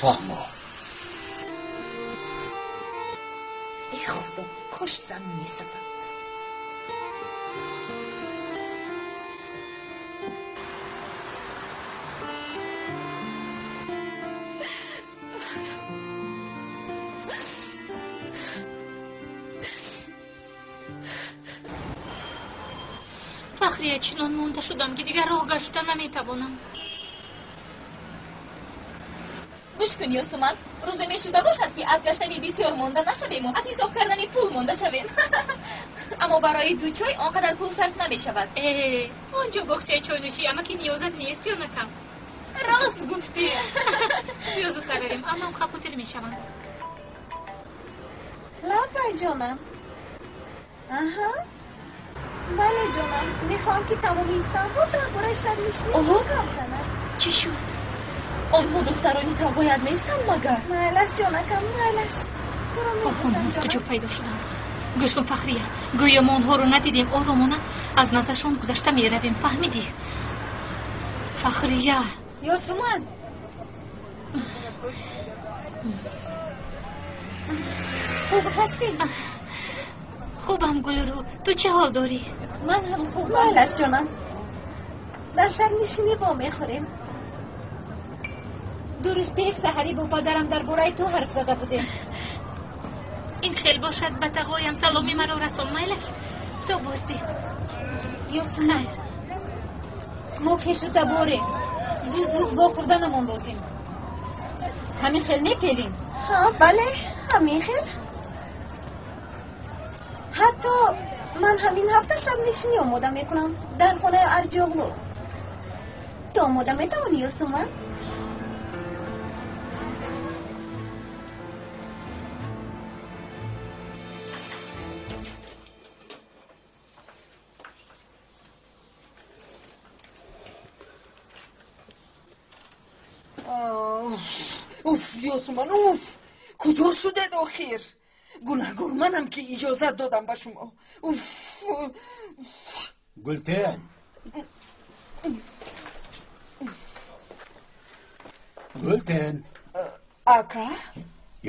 Фаҳмо. Эй Худо, кош занг мезаданд. Фахрия, чунон монда шудам, ки дигар роҳ гашта наметавонам. Гӯш кун, Ёсуман, рӯзе мешуда бошад, ки аз гаштани бисёр монда нашавему, аз ҳисоб кардани пул монда шавем. Аммо барои ду чой он қадар пул сарф намешавад. Э, он ҷо боғчаи чойнӯшӣ, амаки ниёзат нест, ҷонакам. Рост гуфтӣ. Биё зудтар равем, аммам хафотир мешаванд. Лаббай, ҷонам. Аҳа. Бале, ҷонам, мехоҳам, ки тамоми Истанбул дар бораи шабнишинӣ гап занад. Чӣ шуд? Онҳо духтарони тағоят нестанд магар? Майлаш, ҷонакам, майлаш. Туро мебӯсам, Онҳо аз куҷо ҷонам. пайдо шуданд? Гӯш кун, Фахрия, гӯё мо онҳоро надидем, оромона аз наздашон гузашта меравем, фаҳмидӣ? Фахрия. Ёсуман. Хуб ҳастӣ? Хубам, Гулрӯ, ту чӣ ҳол дорӣ? Ман ҳам хубам. Майлаш, ҷонам. Дар шабнишинӣ вомехӯрем. Ду рӯз пеш саҳарӣ бо падарам дар бораи ту ҳарф зада будем. Ин хел бошад, ба тағоям саломи маро расон, майлаш? То боздид. Ёсуман, мо хешу таборем. Зуд зуд вохӯрданамон лозим. Ҳамин хел не, Пелин? Ҳа, бале, ҳамин хел. Ҳатто ман ҳамин ҳафта шабнишинӣ омода мекунам дар хонаи Арҷиоғлу. Ту омода метавонӣ, Ёсуман? Уф, Ёсуман, уф! Куҷо шудед охир? Гунаҳгор манам, ки иҷозат додам ба шумо. Уф! Гултен. Гултен. Ака?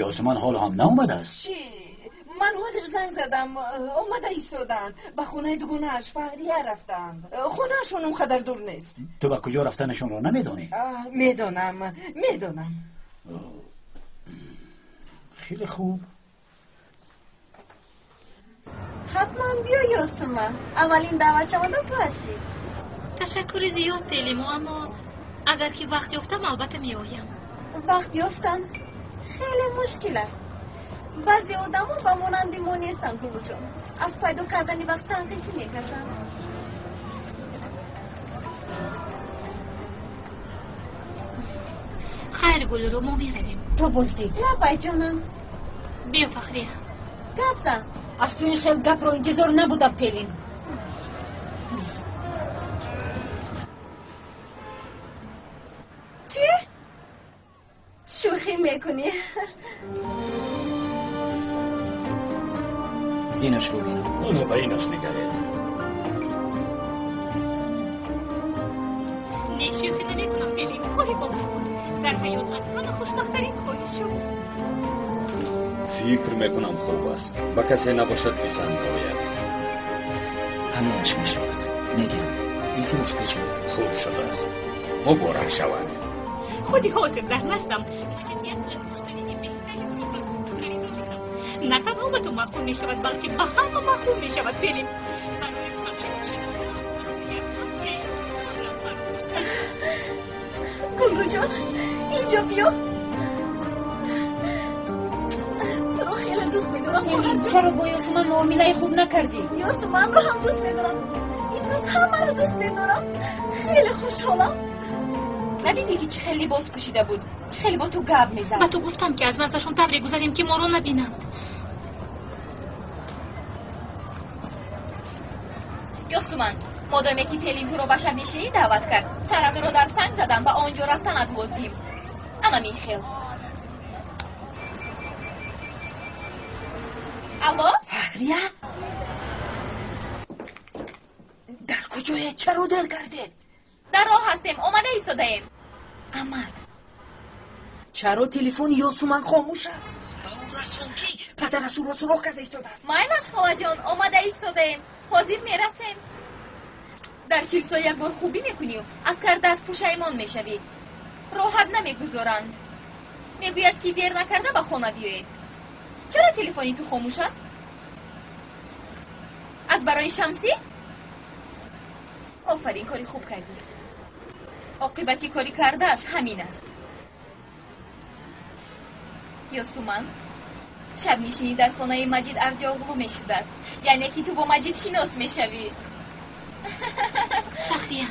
Ёсуман ҳоло ҳам наомадааст. Чӣ? Ман ҳозир занг задам, омада истоданд. Ба хонаи дугонааш Фаҳрия рафтанд. Хонаашон он қадар дур нест. Ту ба куҷо рафтанашонро намедонӣ? Медонам, медонам. Хеле хуб. Ҳатман биё, Ёсуман. Аввалин даъватшаванда ту ҳастӣ. Ташаккури зиёд, Пелиму, аммо агар ки вақт ёфтам, албатта меоям. Вақт ёфтан хеле мушкил аст. Баъзе одамо ба монанди мо нестанд, Гулрӯҷон. Аз пайдо кардани вақт танқисӣ мекашанд. Хайр, Гулрӯ, мо меравем. То боздид. Лаббай, ҷонам. Биё, Фахрия. Гап зан. Аз ту ин хел гапро интизор набудам, Пелин. Чӣ? Шӯхӣ мекунӣ? Инашро бинам. Оно ба инаш нигаред. Не, шӯхӣ намекунам, Пелин. Хоҳӣ бовар кун, дар ҳаёт аз ҳама хушбахттарин хоҳӣ шуд. Фикр мекунам, хуб аст. Ба касе набошад, писанд меояд. Ҳаминаш мешавад. Мегирам. Илтимос, печавед. Хуб шудааст. Муборак шавад. Худи ҳозир дар наздам вуҷуд як ангуштарини беҳтаринро барои ту харидорӣ намуд. На танҳо ба ту маъқул мешавад, балки ба ҳама маъқул мешавад, Пелин. Барои хабари хуша додаам, аз ту як ҳадя интизорам, фаромӯш накун. Гулрӯҷон, инҷо биё. Туро хеле дӯст медорам, Пелин, хоҳарҷон. чаро бо Ёсуман муомилаи хуб накардӣ? Ёсуманро ҳам дӯст медорам. Имрӯз ҳамаро дӯст медорам. Хеле хушҳолам. Надидӣ, ки чӣ хел либос пӯшида буд, чӣ хеле бо ту гап мезад? Ба ту гуфтам, ки аз наздашон тавре гузарем, ки моро набинанд. Ёсуман, модоме ки Пелин туро ба шабнишинӣ даъват кард, саратро дар санг задан ба он ҷо рафтанат лозим. Ана михел. Алло. Фаҳрия, дар куҷое? Чаро дер кардед? Дар роҳ ҳастем, омада истодаем. Амад, Чаро телефони Ёсуман хомӯш аст? Ба ӯ расон, ки падараш ӯро суроғ карда истодааст. Майлаш, холаҷон, омада истодаем, ҳозир мерасем. Дар 40 сол як бор хубӣ мекунию аз кардаат пушаймон мешавӣ. Роҳат намегузоранд. Мегӯяд, ки дер накарда ба хона биёед. Чаро телефони ту хомӯш аст? Аз барои Шамсӣ? Офарин, кори хуб кардӣ. Оқибати кори кардааш ҳамин аст. Ёсуман, шабнишинӣ дар хонаи Маҷид Арҷоғлу мешудааст, яъне ки ту бо Маҷид шинос мешавӣ. Фахрия,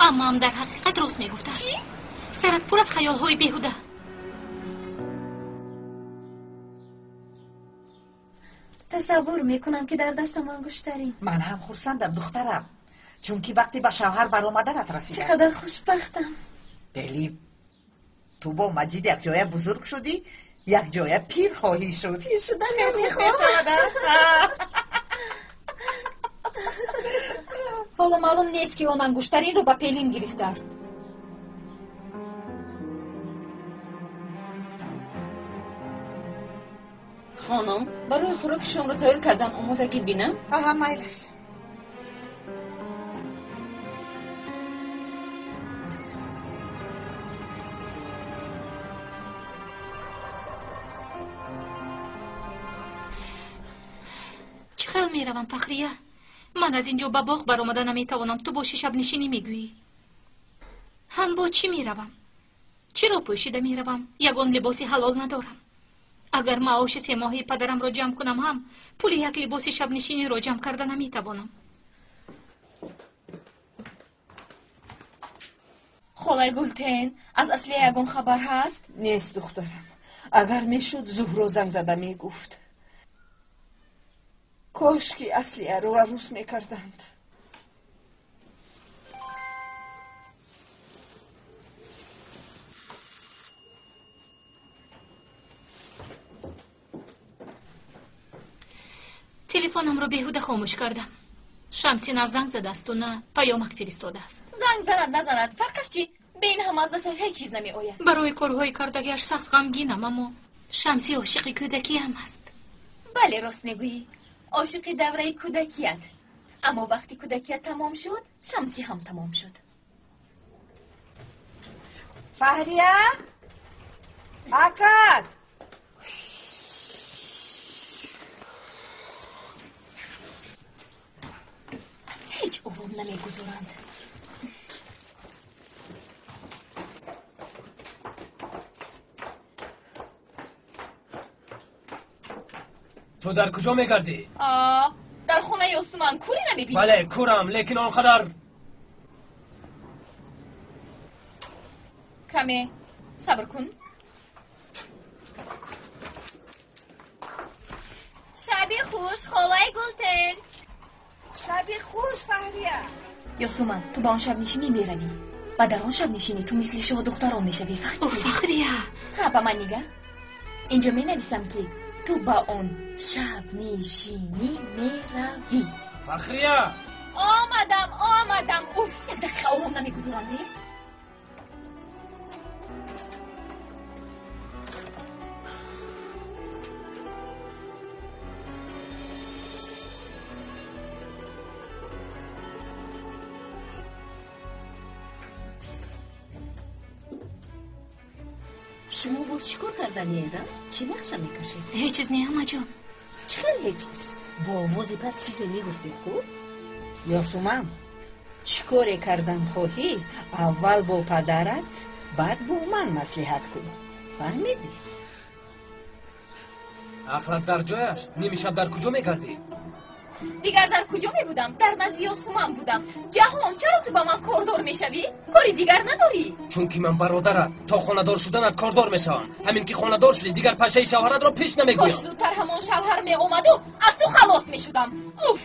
аммаам дар ҳақиқат рост мегуфтааст. Чӣ? Сарат пур аз хаёлҳои беҳуда. Тасаввур мекунам, ки дар дастам ангуштарин. Ман ҳам хурсандам, духтарам, чунки вақте ба шавҳар баромаданат Чӣ расидааст. қадар хушбахтам! Пелин, ту бо Маҷид якҷоя бузург шудӣ, якҷоя пир хоҳӣ шуд. Пир шудан Хеле хуб намехоҳам. мешавад, а? Ҳоло маълум нест, ки он ангуштаринро ба Пелин гирифтааст. Хонум, барои хӯроки шомро тайёр кардан омодагӣ бинам. Аҳа, майлаш. Чӣ хел меравам, Фахрия? Ман аз ин ҷо ба боғ баромада наметавонам, ту боши шабнишинӣ мегӯӣ. Ҳам бо чӣ меравам? Чиро пӯшида меравам? Ягон либоси ҳалол надорам. Агар маоши семоҳаи падарамро ҷамъ кунам ҳам, пули як либоси шабнишиниро ҷамъ карда наметавонам. Холаи Гултен, аз Аслия ягон хабар ҳаст? Нест, духтарам. Агар мешуд, Зуҳро занг зада мегуфт. Кош ки Аслияро арӯс мекарданд. Телефонамро беҳуда хомӯш кардам. Шамсӣ на занг задаасту, на паёмак фиристодааст. Занг занад, назанад, фарқаш чӣ? Бе ин ҳама аз дасташ ҳеҷ чиз намеояд. Барои корҳои кардагиаш сахт ғамгинам, аммо Шамсӣ ошиқи кӯдакиам аст. Бале, рост мегӯӣ, ошиқи давраи кӯдакият. Аммо вақти кӯдакият тамом шуд, Шамсӣ ҳам тамом шуд. Фаҳрия, акат. Ҳеҷ ором намегузоранд. Ту дар куҷо мегардӣ? А, дар хонаи Ёсуман. Кӯрӣ, намебинӣ? Бале, кӯрам, лекин он қадар Каме сабр кун. Шаби хуш, холаи Гултен. Шаби хуш, Фаҳрия. Ёсуман, ту ба он шабнишинӣ меравӣ ва дар он шабнишинӣ ту мисли шоҳдухтарон мешавӣ, фаҳмидӣ? О, Фахрия! Ҳа, ба ман нигар. Инҷо менависам, ки ту ба он шабнишинӣ меравӣ. Фахрия! Омадам, омадам. Уф, як дақиқа ором намегузорам, не? Шумо боз чӣ кор карданиед, а? Чӣ нақша мекашед? Ҳеҷ чиз не, аммаҷон. Чӣ хел ҳеҷ чиз? Бо овози паст чизе мегуфтед ку. Ёсуман, чӣ коре кардан хоҳӣ, аввал бо падарат, баъд бо ман маслиҳат кун, фаҳмидӣ? Ақлат дар ҷояш? Нимишаб дар куҷо мегардӣ? Дигар дар куҷо мебудам? Дар назди Ёсуман будам. Ҷаҳон, чаро ту ба ман кордор мешавӣ? Кори дигар надорӣ? Чунки ман бародарат, то хонадор шуданат кордор мешавам. Ҳамин ки хонадор шудӣ, дигар пашаи шавҳаратро пеш Кош намегӯям. зудтар ҳамон шавҳар меомаду аз ту халос мешудам. Уф,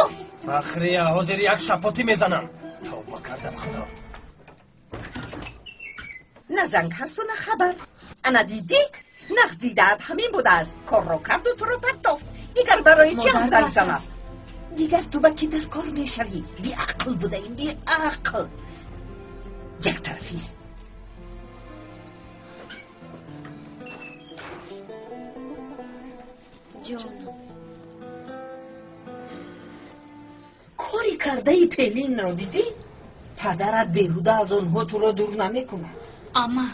уф! Фахрия, ҳозир як шапотӣ мезанам. Тавба кардам, худо. На занг ҳасту, на хабар. Ана дидӣ, нағз дидаат ҳамин будааст. Корро карду туро партофт. Дигар барои чӣ ҳам Модар, занг бас занад? аст. Дигар ту ба кӣ дар кор мешавӣ? Беақл будаӣ, беақл, яктарафист. Ҷонам, кори кардаи Пелинро дидӣ? Падарат беҳуда аз онҳо туро дур намекунад. Ама,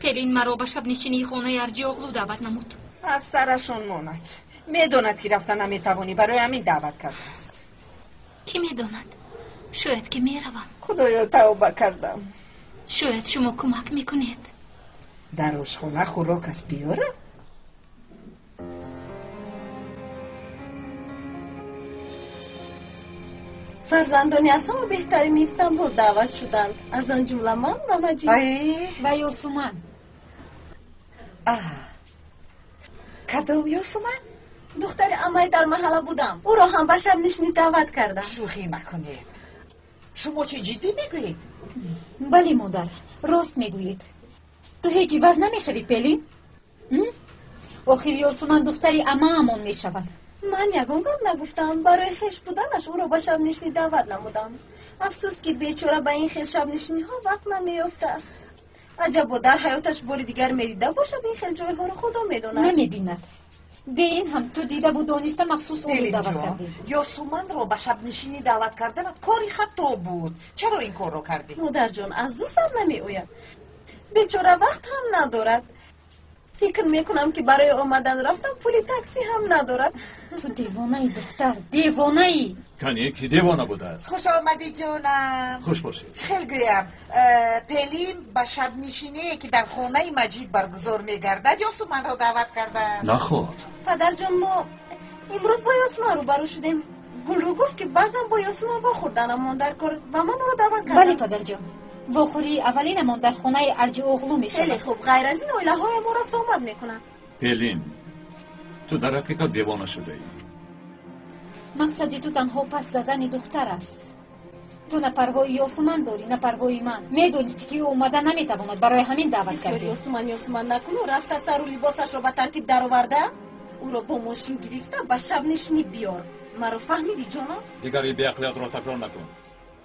Пелин маро ба шабнишинии хонаи Арҷиоғлу даъват намуд. Аз сарашон монад. Медонад, ки рафта наметавонӣ, барои ҳамин даъват кардааст. Кӣ медонад? Шояд ки меравам. Худоё, тавба кардам. Шояд шумо кӯмак мекунед. Дар ошхона хӯрок аст, биёрам? Фарзандони аз ҳама беҳтарини Истанбул даъват шуданд, аз он ҷумла ман ва Маҷид. Ва Ёсуман. Кадом Ёсуман? Духтари амай дар маҳалла будам. Ӯро ҳам ба шабнишинӣ даъват кардам. Шӯхӣ макунед. Шумо чӣ ҷиддӣ мегӯед? Бале, модар, рост мегӯед. Ту ҳеҷ иваз намешавӣ, Пелин? Охир Ёсуман духтари амаамон мешавад. Ман ягон гап нагуфтам. Барои хеш буданаш ӯро ба шабнишинӣ даъват намудам. Афсӯс, ки бечора ба ин хел шабнишиниҳо вақт намеёфтааст. Аҷабо, дар ҳаёташ бори дигар медида бошад ин хел ҷойҳоро, худо медонад. Намебинад. Бе ин ҳам ту дидаву дониста махсус ӯро даъват кардӣ. Ёсуманро ба шабнишинӣ даъват карданат кори хато буд. Чаро ин корро кардӣ? Модарҷон, аз ду сар намеояд. Бечора вақт ҳам надорад. Фикр мекунам, ки барои омадану рафтан пули таксӣ ҳам надорад. Ту девонаи, духтар, девонаӣ. Кане, ки девона будааст? Хуш омадӣ, ҷонам. Хуш бошед. Чӣ хел гӯям, Пелин ба шабнишиние, ки дар хонаи Маҷид баргузор мегардад, Ёсуманро даъват кардааст. Наход. Падарҷон, мо имрӯз бо Ёсуман рӯбарӯ шудем. Гулрӯ гуфт, ки баъзан бо Ёсуман вохӯрданамон дар кор ва ман ӯро даъват кардам. Бале, падарҷон, вохӯрии аввалинамон дар хонаи Арҷиоғлу мешавад. Хеле хуб, ғайр аз ин оилаҳои мо рафту омад мекунанд. Пелин, ту дар ҳақиқат девона шудаӣ. Мақсади ту танҳо пас задани духтар аст. Ту на парвои Ёсуман дорӣ, на парвои ман. Медонистӣ, ки ӯ омада наметавонад, барои ҳамин даъват Бисёр кардӣ. Ёсуман, Ёсуман накуну, рафта сару либосашро ба тартиб дароварда, ӯро бо мошин гирифта ба шабнишинӣ биёр. Маро фаҳмидӣ, ҷонам? Дигар ин беақлиятро такрор накун.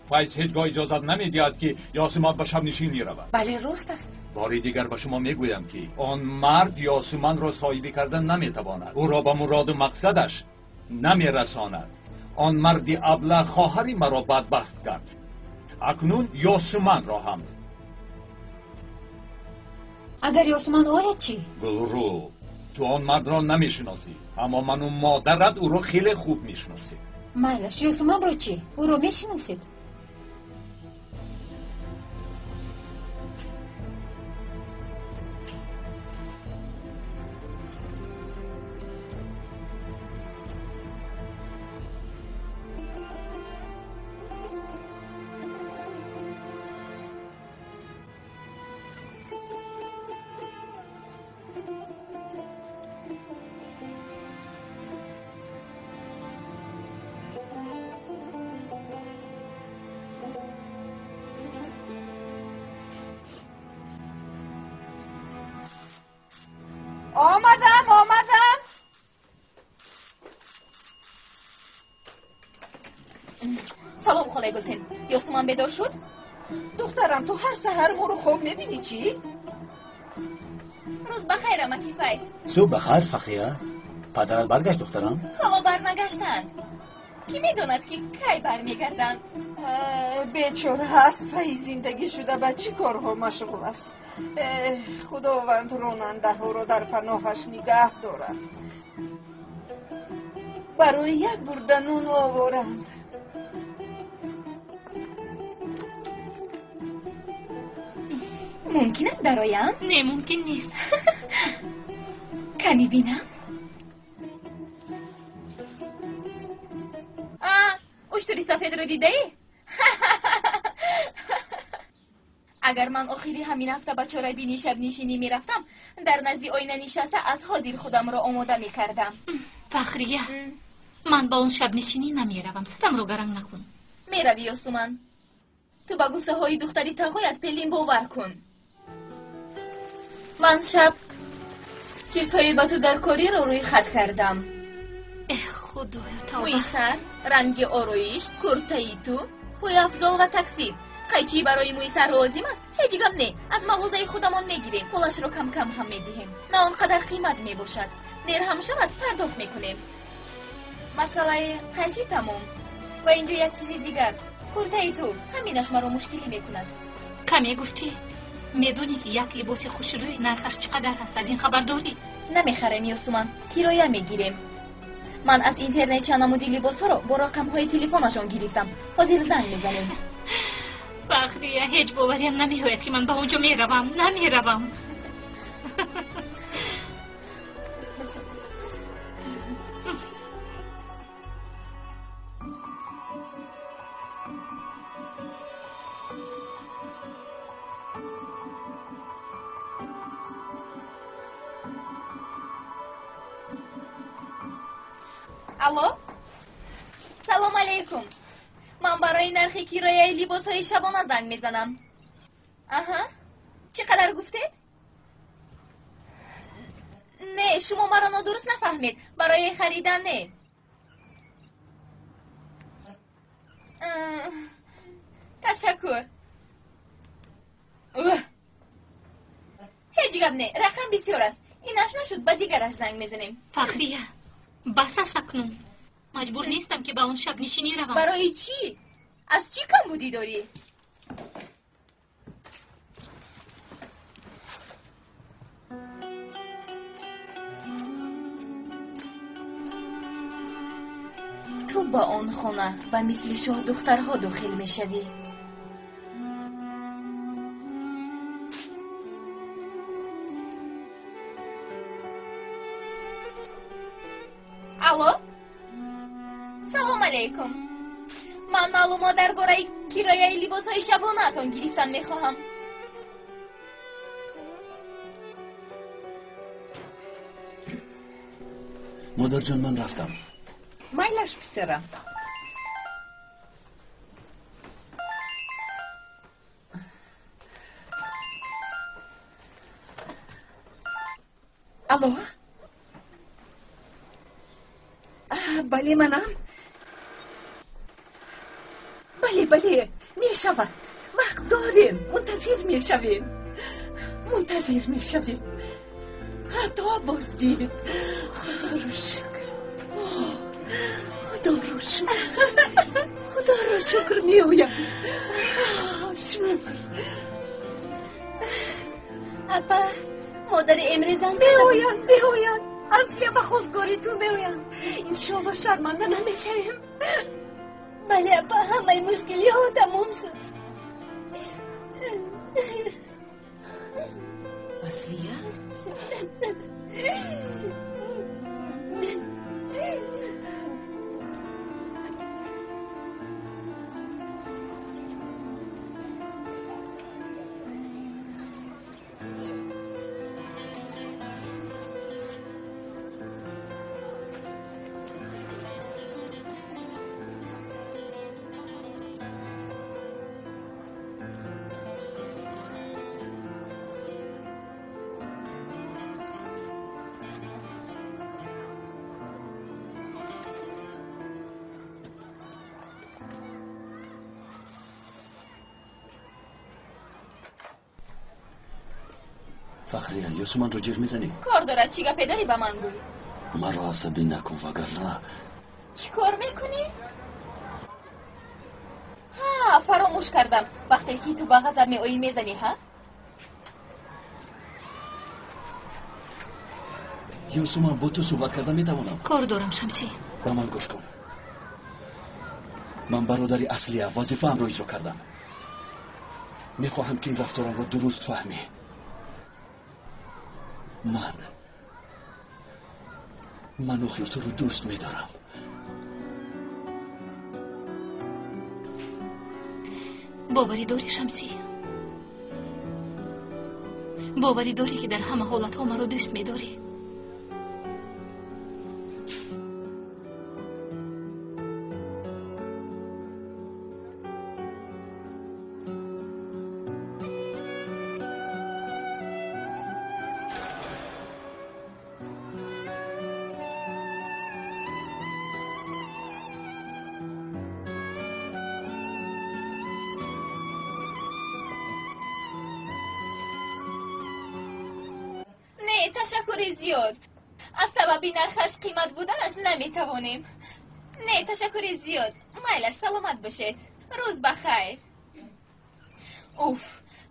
Файз ҳеҷ гоҳ иҷозат намедиҳад, ки Ёсуман ба шабнишинӣ равад. Бале, рост аст. Бори дигар ба шумо мегӯям, ки он мард Ёсуманро соҳибӣ кардан наметавонад. Ӯро ба муроду мақсадаш намерасонад. Он марди аблаҳ хоҳари маро бадбахт кард. Акнун Ёсуманро ҳам. Агар Ёсуман ояд чӣ? Гулрӯ, ту он мардро намешиносӣ, аммо ману модарат ӯро хеле хуб мешиносем. Майлаш, Ёсуманро чӣ? Ӯро мешиносед? Омадам, омадам. Салом, холаи Гултин. Ёсуман бедор шуд? Духтарам, ту ҳар саҳар моро хоб мебинӣ, чӣ? Рӯз ба хайр, амаки Файз. Субҳ ба хайр, Фахрия. Падарат баргашт, духтарам? Ҳоло барнагаштанд. Кӣ медонад, ки кай бармегарданд? Бечора аз пайи зиндагӣ шуда ба чӣ корҳо машғул аст. Худованд ронандаҳоро дар паноҳаш нигаҳ дорад. Барои як бурда нун оворанд. Мумкин аст дароям? Не, мумкин нест. Кани бинам? Уштури сафедро дидаӣ? Агар ман охири ҳамин ҳафта ба чорабини шабнишинӣ мерафтам, дар назди оина нишаста аз ҳозир худамро омода мекардам. Фахрия, ман ба он шабнишинӣ намеравам. Сарамро гаранг накун. Меравӣ, Ёсуман. Ту ба гуфтаҳои духтари тағоят Пелин бовар кун. Ман шаб чизҳои ба ту даркориро рӯи хат кардам. Эҳ, худоё, тавба. Мӯи сар, ранги ороиш, куртаи ту, пойафзол ва таксӣ. Қайчӣ барои мӯи сар лозим аст? Ҳеҷ гап не, аз мағозаи худамон мегирем. Пулашро кам-кам ҳам медиҳем. На он қадар қимат мебошад. Дер ҳам шавад, пардохт мекунем. Масъалаи қайчӣ тамом. Ва инҷо як чизи дигар. Куртаи ту ҳаминаш маро мушкилӣ мекунад. Каме гуфтӣ? Медонӣ, ки як либоси хушрӯй нархаш чӣ қадар аст? Аз ин хабар дорӣ? Намехарем, Ёсуман, кироя мегирем. Ман аз интернет чанд намуди либосҳоро бо рақамҳои телефонашон гирифтам. Ҳозир занг мезанем. Фахрия, ҳеҷ бовариам намеояд, ки ман ба он ҷо меравам. Намеравам. Алло, салом алейкум. Ман барои нархи кирояи либосҳои шабона занг мезанам. Аҳа, чӣ қадар гуфтед? Не, шумо маро нодуруст нафаҳмед. Барои харидан не. Ташаккур. Ҳеҷ гап не, рақам бисёр аст. Инаш нашуд, ба дигараш занг мезанем. Фахрия, бас аст акнун. Маҷбур нестам, ки ба он шабнишинӣ равам. Барои чӣ? Аз чӣ камбудӣ дорӣ? Ту ба он хона ба мисли шоҳдухтарҳо дохил мешавӣ. Алло, салом алейкум. Ман маълумот дар бораи кирояи либосҳои шабонаатон гирифтан мехоҳам. Модарҷон, ман рафтам. Майлаш, писарам. Алло, бале, манам. Бале, бале, мешавад. Вақт дорем, мунтазир мешавем, мунтазир мешавем. То боздид. Худоро шукр, худоро шукр, худоро шукр, меоям. Шукр. Апа, модари Эмре занг меоянд, меоянд. Аслия ба хостгори ту меоянд. Иншоалло, шарманда намешавем. Бале, апа, ҳамаи мушкилиҳо тамом шуд. Аслия? Фахрия, Ёсуманро ҷиғ мезанӣ? Кор дорад, чӣ гапе дорӣ ба ман гӯй. Маро асабӣ накун, вагарна. Чӣ кор мекунӣ? Ҳа, фаромӯш кардам. Вақте ки ту ба ғазаб меоӣ, мезанӣ, ҳа? Ёсуман, бо ту суҳбат карда метавонам? Кор дорам, Шамсӣ. Ба ман гӯш кун. Ман бародари Аслия вазифаамро иҷро кардам. Мехоҳам, ки ин рафторамро дуруст фаҳмӣ. Ман охир туро дӯст медорам. Боварӣ дорӣ, Шамсӣ? Боварӣ дорӣ, ки дар ҳама ҳолатҳо маро дӯст медорӣ? Ташаккури зиёд. Аз сабаби нархаш қимат буданаш наметавонем. Не, ташаккури зиёд. Майлаш, саломат бошед. Рӯз ба хайр. Уф,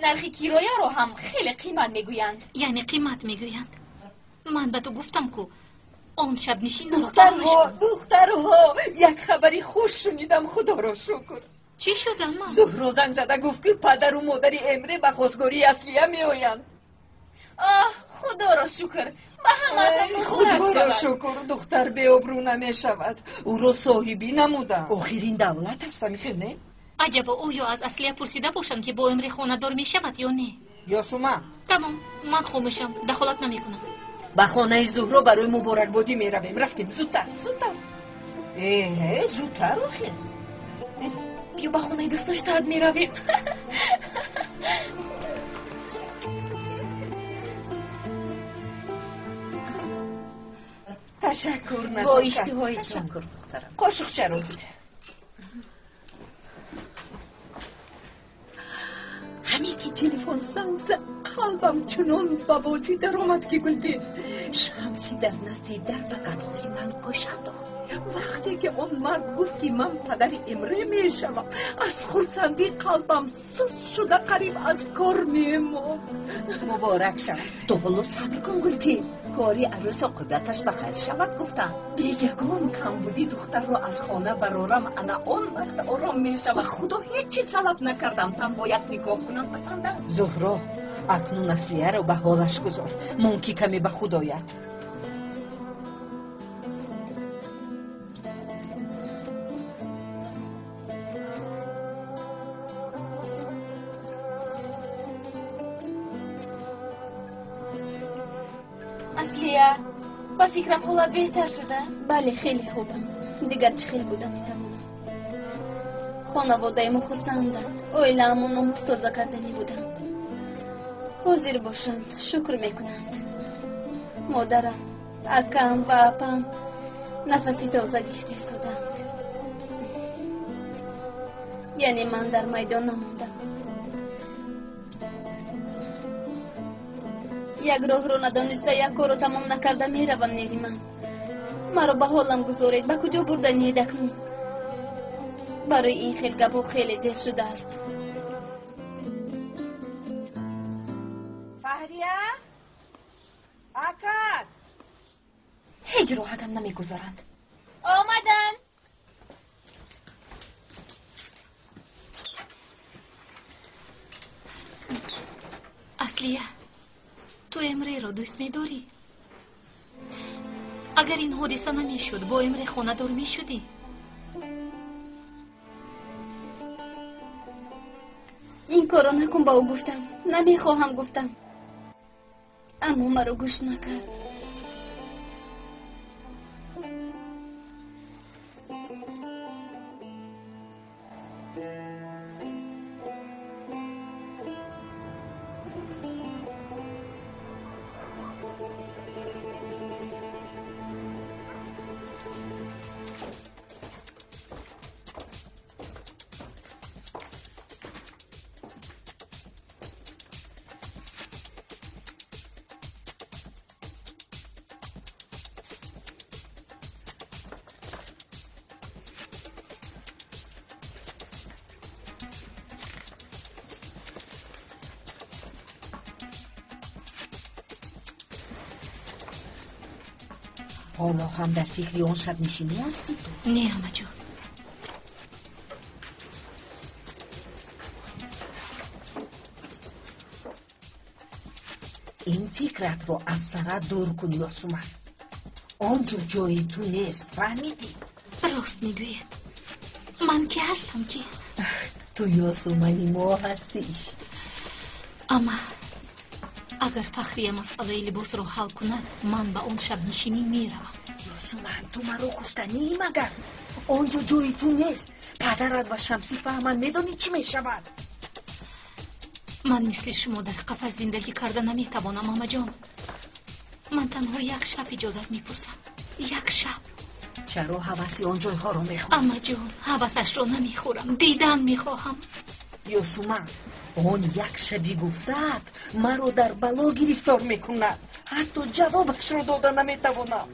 нархи кирояро ҳам хеле қимат мегӯянд. Яъне қимат мегӯянд. Ман ба ту гуфтам ку он шабнишинро. Духтарҳо, духтарҳо, як хабари хуш шунидам, худоро шукр. Чӣ шуд, амма? Зуҳро занг зада гуфт, ки падару модари Эмре ба хостгории Аслия меоянд. Оҳ, худоро шукр, ба ҳамаатон муборак Худоро шавад. шукр, духтар беобрӯ намешавад. Ӯро соҳибӣ намудам. Охирин давлат аст, ҳамихел не? Аҷабо, оё аз Аслия пурсида бошанд, ки бо Эмре хонадор мешавад ё не? Ёсуман. Тамом, ман хомӯшам, дахолат намекунам. Ба хонаи Зуҳро барои муборакбодӣ меравем. Рафтем, зудтар, зудтар. Э, зудтар охир. Биё, ба хонаи дӯстдоштаат меравем. Ташаккур, Бо Назокат. иштиҳоитон. Ташаккур, духтарам. Қошуқчаро гир. Ҳамин ки телефон занг зад, қалбам чунон ба бозӣ даромад, ки Гулдин Шамси дар назди дар ба гапҳои ман гӯш андохт. Вақте ки он мард гуфт, ки ман падари Имре мешавам, аз хурсандӣ қалбам суст шуда қариб аз кор мемонд. Муборак шавад. Ту ҳоло сабр кун, Гултин. Кори арӯс оқибаташ ба хайр шавад, гуфтам. Бе ягон камбудӣ духтарро аз хона барорам, ана он вақт ором мешавам. Худо ҳеҷ чиз талаб накардам, танҳо як нигоҳ кунам пасанда аст. Зуҳро, акнун Аслияро ба ҳолаш гузор, мумкин каме ба худ ояд. Аслия, ба фикрам, ҳолат беҳтар шуда. Бале, хеле хубам. Дигар чӣ хел буда метавонам? Хонаводаи мо хурсанданд, оилаамон номус тоза карданӣ буданд. Ҳозир бошанд, шукр мекунанд. Модарам, акам ва апам нафаси тоза гирифта истоданд. Яъне ман дар майдон намондам. Як роҳро надониста, як корро тамом накарда меравам. Нериман, маро ба ҳолам гузоред. Ба куҷо бурданиед акнун? Барои ин хел гапҳо хеле дер шудааст. Фаҳрия, акат. Ҳеҷ роҳатам намегузоранд. Омадам. Аслия, ту Эмреро дӯст медорӣ? Агар ин ҳодиса намешуд, бо Эмре хонадор мешудӣ? Ин корро накун, ба ӯ гуфтам. Намехоҳам, гуфтам, аммо маро гӯш накард. Ҳоло ҳам дар фикри он шабнишинӣ ҳастӣ ту? Не, амаҷон. Ин фикратро аз сарат дур кун, Ёсуман. Он ҷо ҷои ту нест, фаҳмидӣ? Рост мегӯед. Ман ки ҳастам, ки? Ту Ёсумани мо ҳастӣ. Ама, агар Фахрия масъалаи либосро ҳал кунад, ман ба он шабнишинӣ меравам. Ёсуман, ту маро куштании магар? Он ҷо ҷои ту нест. Падарат ва Шамсӣ фаҳманд, медонӣ чӣ мешавад? Ман мисли шумо дар қафас зиндагӣ карда наметавонам, амаҷон. Ман танҳо як шаб иҷозат мепурсам, як шаб. Чаро ҳаваси он ҷойҳоро мехӯрӣ? Амаҷон, ҳавасашро намехӯрам, дидан мехоҳам. Ёсуман, Он як шаби гуфтаат маро дар бало гирифтор мекунад. Ҳатто ҷавобашро дода наметавонам.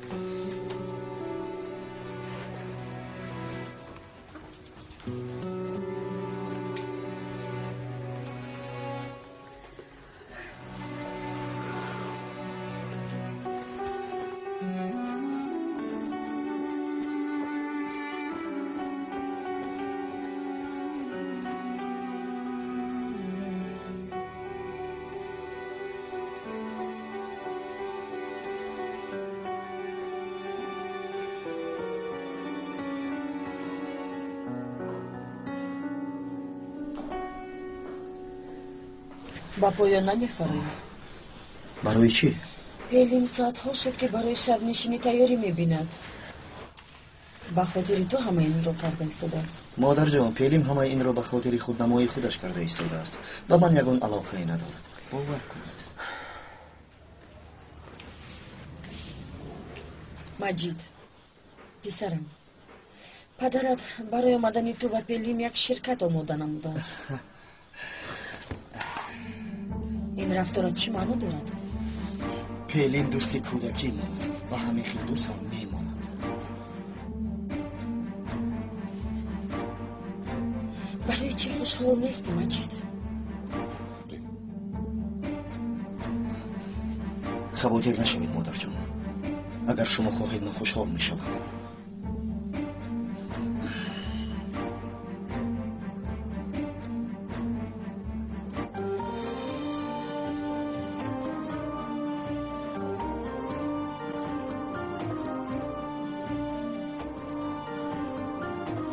Ба поён намефароем. Барои чӣ? Пелим соатҳо шуд, ки барои шабнишинӣ тайёрӣ мебинад. Ба хотири ту ҳамаи инро карда истодааст. Модарҷон, Пелим ҳамаи инро ба хотири худнамоии худаш карда истодааст. Ба ман ягон алоқае надорад. Бовар кунед. Маҷид, писарам, падарат барои омадани ту ва Пелим як ширкат омода намудааст. Ин рафторат чӣ маъно дорад? Пелим дӯсти кӯдакии ман аст ва ҳамин хел дӯст ҳам мемонад. Барои чӣ хушҳол нестӣ, Маҷид? Хавотир нашавед, модарҷон. Агар шумо хоҳед, ман хушҳол мешавам.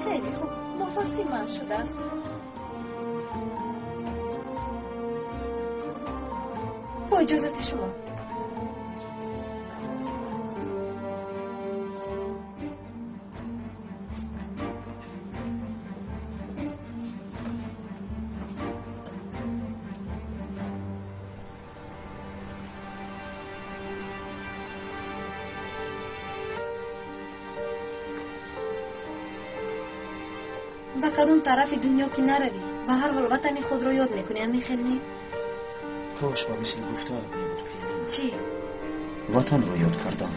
Хеле хуб, бо хости ман шудааст. Бо иҷозати шумо. Ба кадом тарафи дунё ки наравӣ, ба ҳар ҳол ватани худро ёд мекунӣ, ҳамин хел не? Кош ба мисли гуфтаат мебуд, Пелим. Чӣ? Ватанро ёд кардам.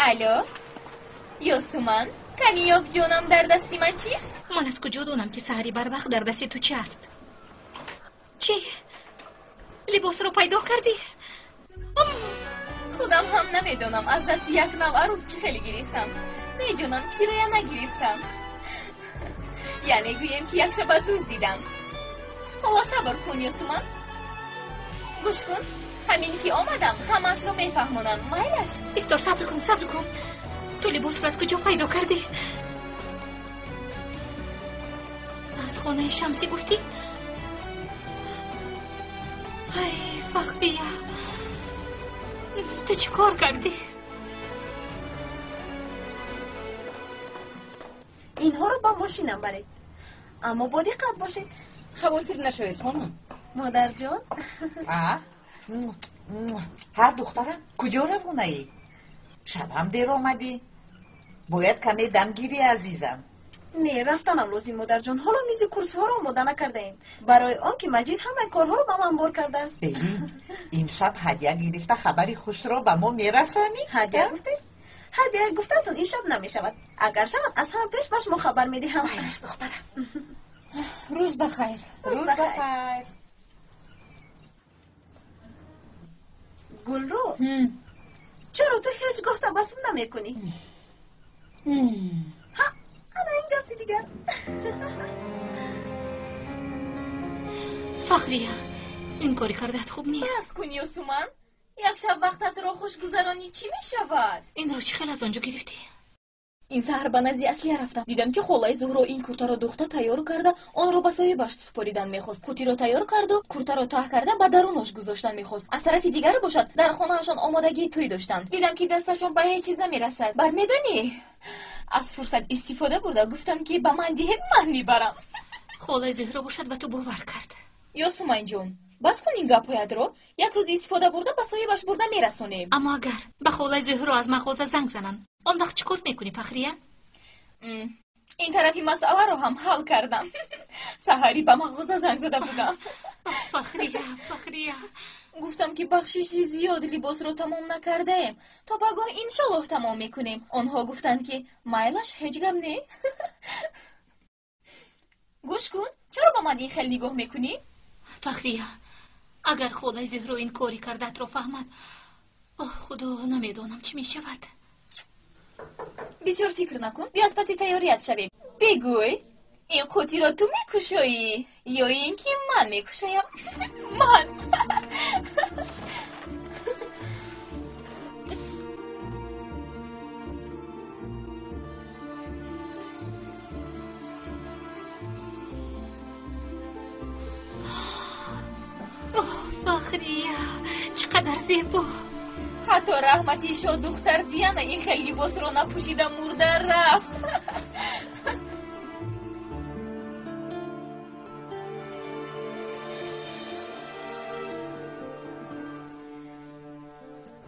Алло, Ёсуман, каниёб ҷонам, дар дасти ман чист? Ман аз куҷо донам, ки саҳари барвақт дар дасти ту чи аст? Чӣ? Либосро пайдо кардӣ? Худам ҳам намедонам, аз дасти як нав арӯс чӣ хеле гирифтам. Не ҷонам, кироя нагирифтам. Яъне гӯем, ки як шаба дуздидам. Ҳоло сабр кун, Ёсуман. Гӯш кун, ҳамин ки омадам, ҳамаашро мефаҳмонам. Майлаш? Исто, сабр кун, сабр кун. Ту либосро аз куҷо пайдо кардӣ? Аз хонаи Шамсӣ гуфтӣ? Ай, Фахрия, ту чӣ кор кардӣ? Инҳоро ба мошинам баред, аммо бо диққат бошед. Хавотир нашавед, хонум. Модарҷон. Ҳа, духтарам, куҷо равонаӣ? Шабам дер омадӣ. Бояд каме дам гирӣ, азизам. Не, рафтанам лозим, модарҷон. Ҳоло мизи курсиҳоро омода накардаем, барои он ки Маҷид ҳамаи корҳоро ба ман бор кардааст. Белин, имшаб ҳадя гирифта хабари хушро ба мо мерасонӣ? Ҳадя гуфтед? Ҳадя гуфтатон имшаб намешавад. Агар шавад, аз ҳама пеш ба шумо хабар медиҳам. Майраш, духтарам. Рӯз ба хайр. Рӯз ба хайр. Гулрӯ, чаро ту ҳеҷ гоҳ табассум намекунӣ? Ҳа, ана ин гапи дигар. Фахрия, ин кори кардаат хуб нест. Бас кун, Ёсуман. Як шаб вақтатро хушгузаронӣ чӣ мешавад? Инро чӣ хел аз он ҷо гирифтӣ? Ин саҳар ба назди Аслия рафтам. Дидам, ки холаи Зуҳро ин куртаро духта тайёр карда, онро ба соҳибаш супоридан мехост. Қутиро тайёр карду куртаро таҳ карда ба дарунаш гузоштан мехост. Аз тарафи дигар бошад, дар хонаашон омодагии тӯй доштанд. Дидам, ки дасташон ба ҳеҷ чиз намерасад. Баъд медонӣ, аз фурсат истифода бурда гуфтам, ки ба ман диҳед, ман мебарам. Холаи Зуҳро бошад ба ту бовар кард. Ёсуманҷон, Бас кун ин гапҳоятро. Як рӯз истифода бурда ба соҳибаш бурда мерасонем. Аммо агар ба холаи Зуҳро аз мағоза занг зананд, он вақт чӣ кор мекунӣ, Фахрия? Ин тарафи масъаларо ҳам ҳал кардам. Саҳарӣ ба мағоза занг зада будам. Фахрия, Фахрия. Гуфтам ки бахшиши зиёд либосро тамом накардаем. То пагоҳ иншоллоҳ тамом мекунем. Онҳо гуфтанд ки майлаш ҳеҷ гап не. Гӯш кун, чаро ба ман ин хел нигоҳ мекунӣ? Фахрия, агар холаи Зуҳро ин кори кардаатро фаҳмад, оҳ худо, намедонам чӣ мешавад. Бисёр фикр накун, биё аз паси тайёрият шавем. Бигӯй, ин қутиро ту мекушоӣ ё ин ки ман мекушоям? Ман. Оҳ, Фахрия, чӣ қадар зебо! Ҳатто раҳмати шоҳдухтар Диана ин хел либосро напӯшида мурда рафт.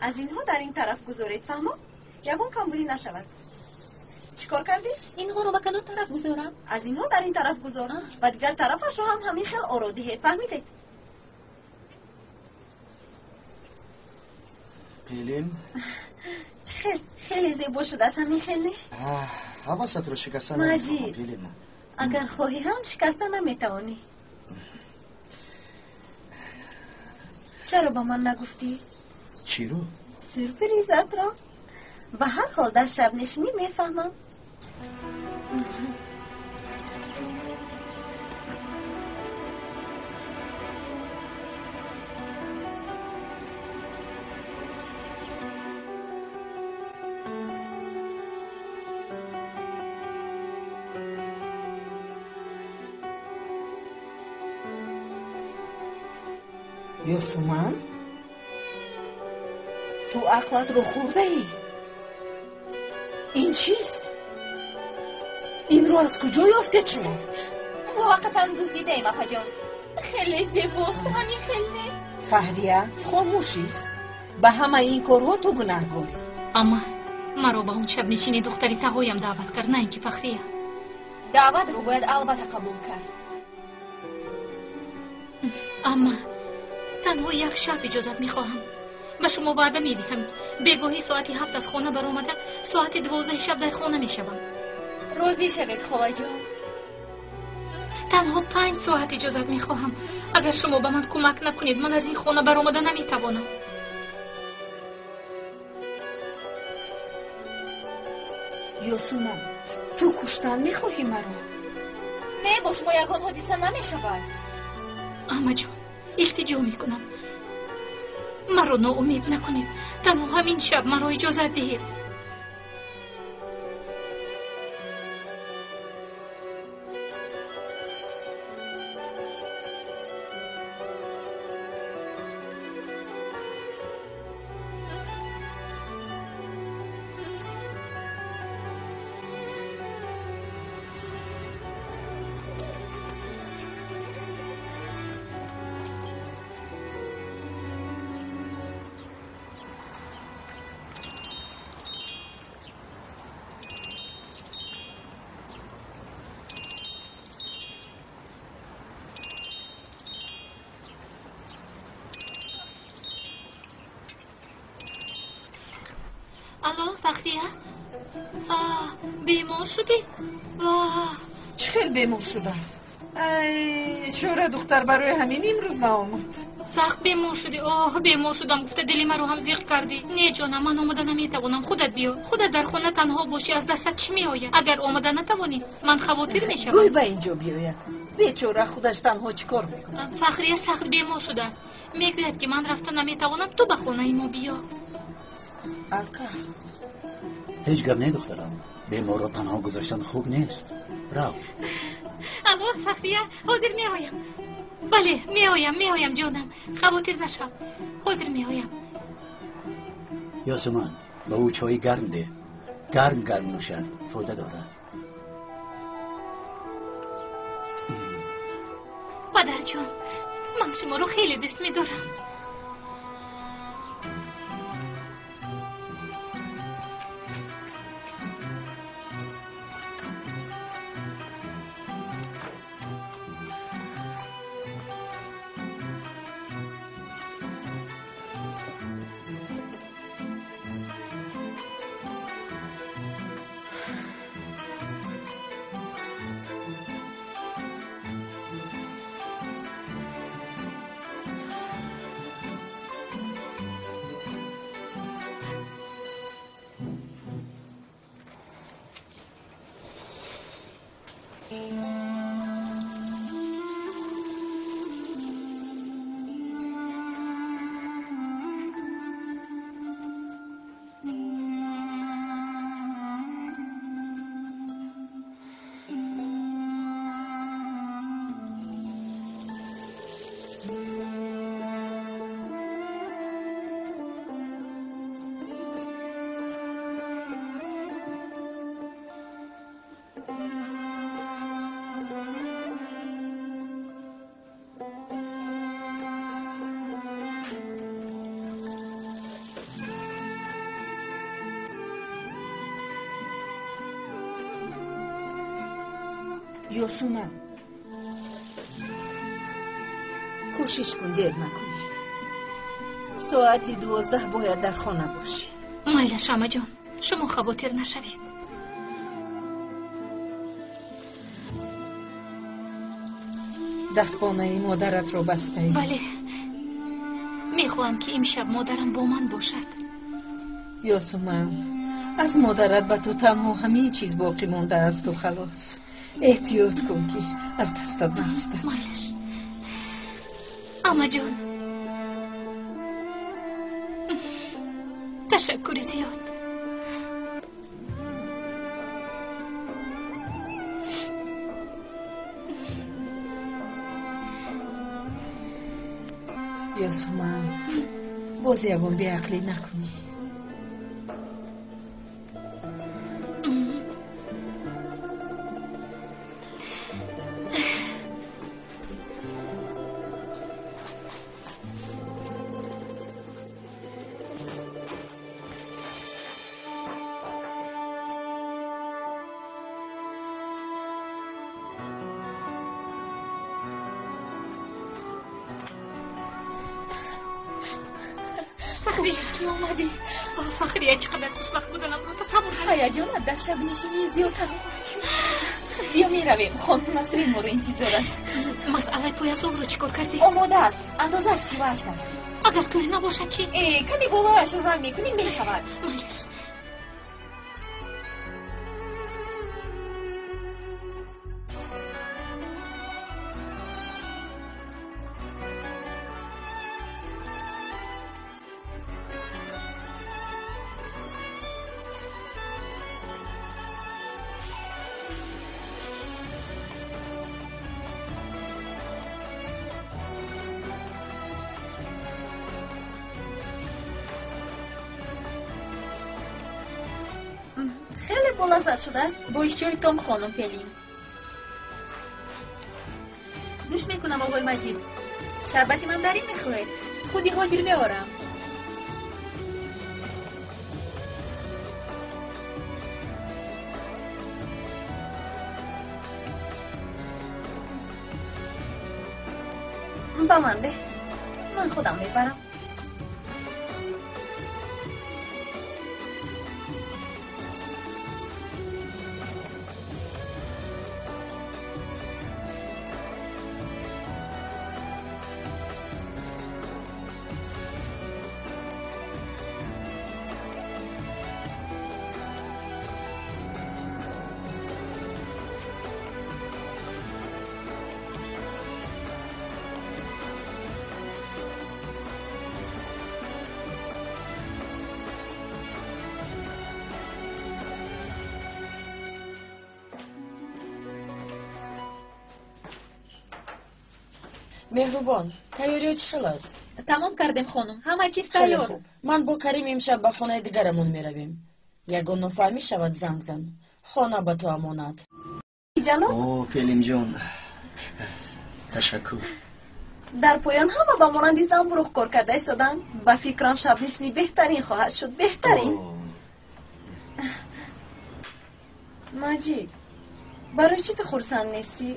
Аз инҳо дар ин тараф гузоред, фаҳмо? Ягон камбудӣ нашавад. Чӣ кор кардӣ? Инҳоро ба кадом тараф гузорам? Аз инҳо дар ин тараф гузор ва дигар тарафашро ҳам ҳамин хел оро диҳед, фаҳмидед? Пелин? Чӣ хел? Хеле зебо шудааст, ҳамин хел не? Ҳавасатро шикаста Маҷид, Пелин. Агар хоҳӣ ҳам шикаста наметавонӣ. Чаро ба ман нагуфтӣ? Чиро? Сюрпризатро. Ба ҳар ҳол дар шабнишинӣ мефаҳмам. Ёсуман, ту ақлатро хӯрдаӣ? Ин чист? Инро аз куҷо ёфтед шумо? Муваққатан дуздидаем, апаҷон. Хеле зебост, ҳамин хел не? Фаҳрия хомӯшист. Ба ҳамаи ин корҳо ту гунаҳгорӣ. Амма маро ба он шабнишини духтари тағоям даъват кард, на ин ки Фахрия. Даъватро бояд албатта қабул кард. Амма танҳо як шаб иҷозат мехоҳам. Ба шумо ваъда медиҳам, бегоҳӣ соати 7 аз хона баромада соати 12 шаб дар хона мешавам. Розӣ шавед, холаҷон. Танҳо 5 соат иҷозат мехоҳам. Агар шумо ба ман кӯмак накунед, ман аз ин хона баромада наметавонам. Ёсуман, ту куштан мехоҳӣ маро? Не, бо шумо ягон ҳодиса намешавад. Амаҷон, илтиҷо мекунам, маро ноумед накунед. Танҳо ҳамин шаб маро иҷозат диҳед. Алло, Фахрия? Бемор шудӣ? Чӣ хел бемор шудааст? Ай, чора духтар барои ҳамин имрӯз наомад. Сахт бемор шудӣ. Оҳ, бемор шудам гуфта дили маро ҳам зиқ кардӣ. Не ҷонам, ман омада наметавонам. Худат биё. Худат дар хона танҳо бошӣ, аз дастат чӣ меояд? Агар омада натавонӣ, ман хавотир мешавам. Гӯй ба инҷо биёяд. Бечора худаш танҳо чӣ кор мекунад? Фахрия сахт бемор шудааст. Мегӯяд ки ман рафта наметавонам, ту ба хонаи мо биё. Ака. Ҳеҷ гап не, духтарам. Беморро танҳо гузоштан хуб нест. Рав. Алло, Фахрия, ҳозир меоям. Бале, меоям, меоям ҷонам. Хавотир нашав. Ҳозир меоям. Ёсуман, ба ӯ чои гарм деҳ. Гарм гарм нӯшад, фоида дорад. Падарҷон, Ман шуморо хеле дӯст медорам. Ёсуман, кӯшиш кун дер накунӣ. Соати 12 бояд дар хона бошӣ. Майлаш, амаҷон, шумо хавотир нашавед. Дастпонаи модаратро бастаӣ? Бале, мехоҳам ки имшаб модарам бо ман бошад. Ёсуман, аз модарат ба ту танҳо ҳамин чиз боқӣ мондаасту халос. Эҳтиёт кун, ки аз дастат наафтад. Майлаш, амаҷон, ташаккури зиёд. Ёсуман, боз ягон беақлӣ накунӣ. Фахрия, ки омадӣ. Фахрия, чӣ қадар хушбахт буданамро тасаввур намекунам. Ҳаяҷонат дар шабнишинӣ зиёдтар хоҳад шуд. Биё меравем, хонум Насрин моро интизор аст. Масъалаи пойафзолро чӣ кор кардӣ? Омода аст, андозааш 38 аст. Агар кӯҳна бошад чӣ? Э, каме болояшро ранг мекунем, мешавад. Майлаш. Хеле болаззат шудааст. Бо иштиҳои хонум Пелим. Гӯш мекунам, оғои Маҷид. Шарбати мандарин мехоҳед? Худи ҳозир меорам. Ба ман деҳ, ман худам мебарам. Меҳрубон, тайёриё чӣ хел аст? Тамом кардем, хонум, ҳама чиз Хеле тайёр. хуб. Ман бо Карим имшаб ба хонаи дигарамон меравем. Ягон нофаҳмӣ шавад, занг зан. Хона ба ту амонат. Ҷаноб. О, Пелимҷон, ташаккур. Дар поён ҳама ба монанди занбуруғ кор карда истоданд. Ба фикрам шабнишинӣ беҳтарин хоҳад шуд, беҳтарин. Маҷид, барои чӣ ту хурсанд нестӣ?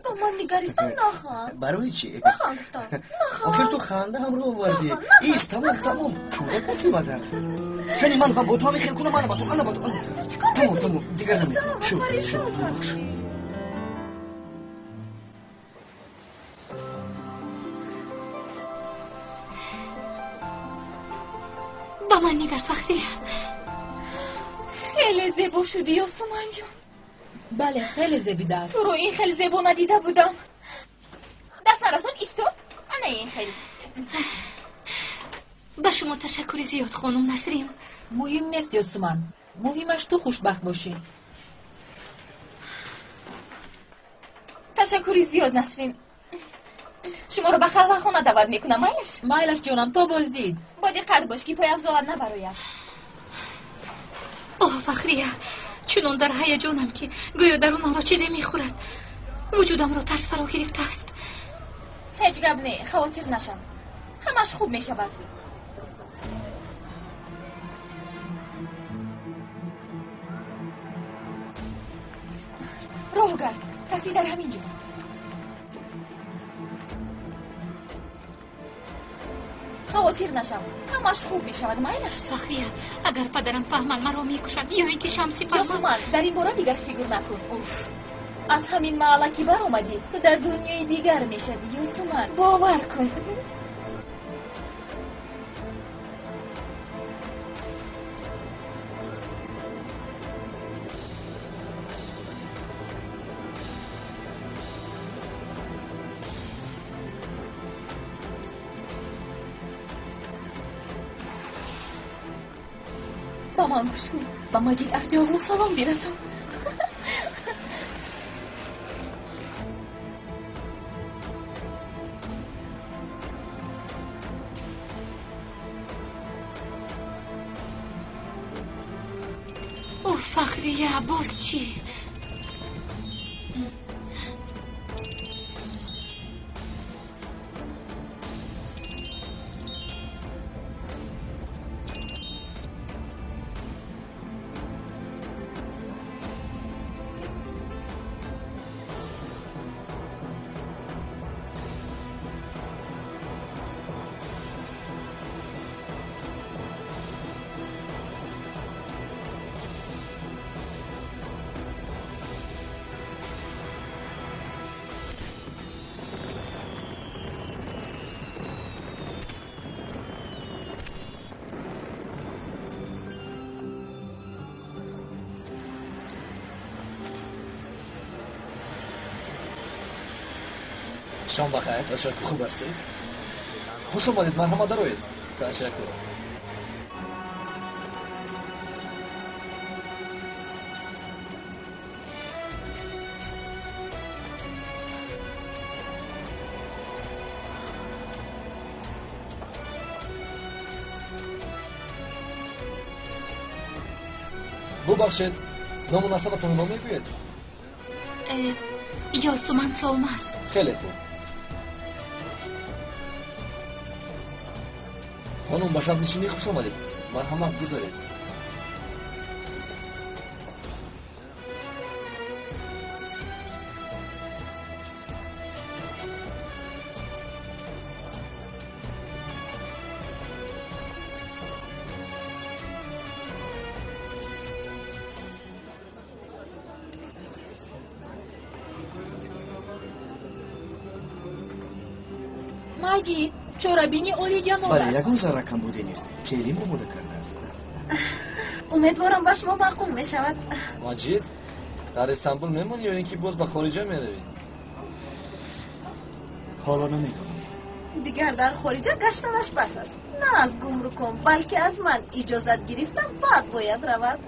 Ба ман нигаристан наханд. Барои чӣ? Наханд гуфтам. Наханд. Охир ту ханда ҳамро овардӣ. Ис, тамом, тамом. Кӯдак ҳастӣ магар? Чунин ман ҳам бо ту ҳамин хел кунам, ана ба ту, ана ба ту. Тамом, тамом, дигар намекунам. Шуд, шуд, бубахш. Ба ман нигар, Фахрия. Хеле зебо шудӣ, Ёсуманҷон. Бале, хеле зебидааст. Туро ин хел зебо надида будам. Даст нарасон, исто. Ана ин хел. Ба шумо ташаккури зиёд, хонум Насрин. Муҳим нест, Ёсуман. Муҳимаш ту хушбахт бошӣ. Ташаккури зиёд, Насрин. Шуморо ба қаҳвахона даъват мекунам, майлаш? Майлаш, ҷонам, то боздид. Бо диққат бош, ки пойафзолат набарояд. О, Фахрия, чунон дар ҳаяҷонам, ки гӯё дарунамро чизе мехӯрад. Вуҷудамро тарс фаро гирифтааст. Ҳеҷ гап не, хавотир нашав. Ҳамаш хуб мешавад. Роҳ гард, такси дар ҳамин ҷост. Хавотир нашав, ҳамаш хуб мешавад, майлаш? Фахрия, агар падарам фаҳманд, маро мекушанд, ё ин ки Шамси фаҳмад. Ёсуман, дар ин бора дигар фикр накун. Уф, аз ҳамин маҳалла ки баромадӣ, ту дар дунёи дигар мешавӣ, Ёсуман, бовар кун. Ба ман гӯш кун, ба Маҷид Арҷоғлу салом бирасон. О, Фахрия, боз чӣ? Шом бахайр. Ташаккур. Хуб ҳастед? Хуш омадед, марҳамат, дароед. Ташаккур. Бубахшед, ному насабатонро мегӯед? Ёсуман Солмаз. Хеле хуб. Хонум, ба шабнишинӣ хуш омадед. Марҳамат, гузаред. Маҷид, чорабини олиҷаноб Бале, аст. ягон зарра камбудӣ нест. Келим омода кардааст. Умедворам, ба шумо маъқул мешавад. Маҷид, дар Истанбул мемонӣ ё ин ки боз ба хориҷа меравӣ? Ҳоло намедонам. Дигар дар хориҷа гаштанаш бас аст. На аз гумрукон, балки аз ман иҷозат гирифта, баъд бояд равад.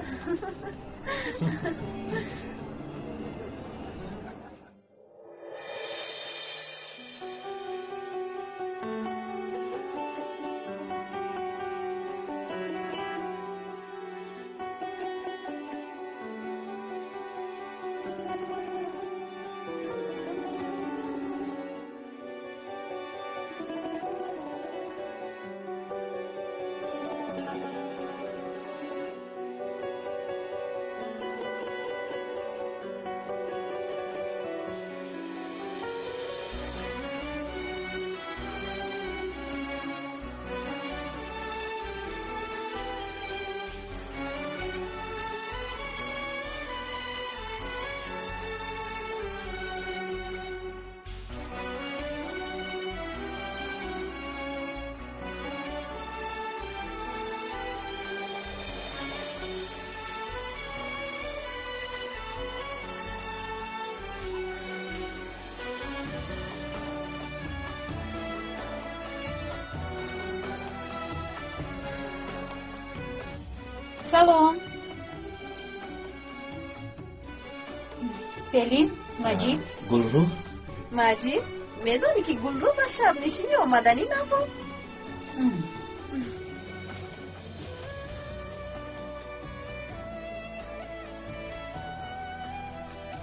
Салом. Пелин, Маҷид. Гулрӯ? Маҷид, медонӣ ки Гулрӯ ба шабнишинӣ омаданӣ набуд?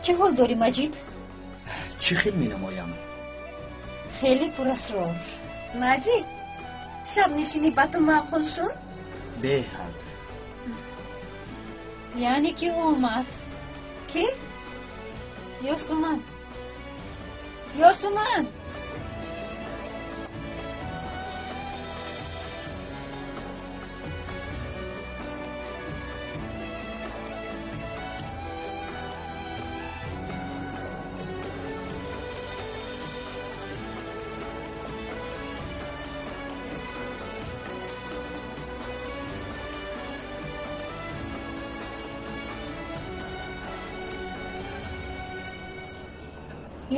Чӣ ҳол дорӣ, Маҷид? Чӣ хел менамоям? Хеле пурасрор. Маҷид, шабнишинӣ ба ту маъқул шуд? Беҳад. Яъне ки омад. Кӣ? Ёсуман. Ёсуман!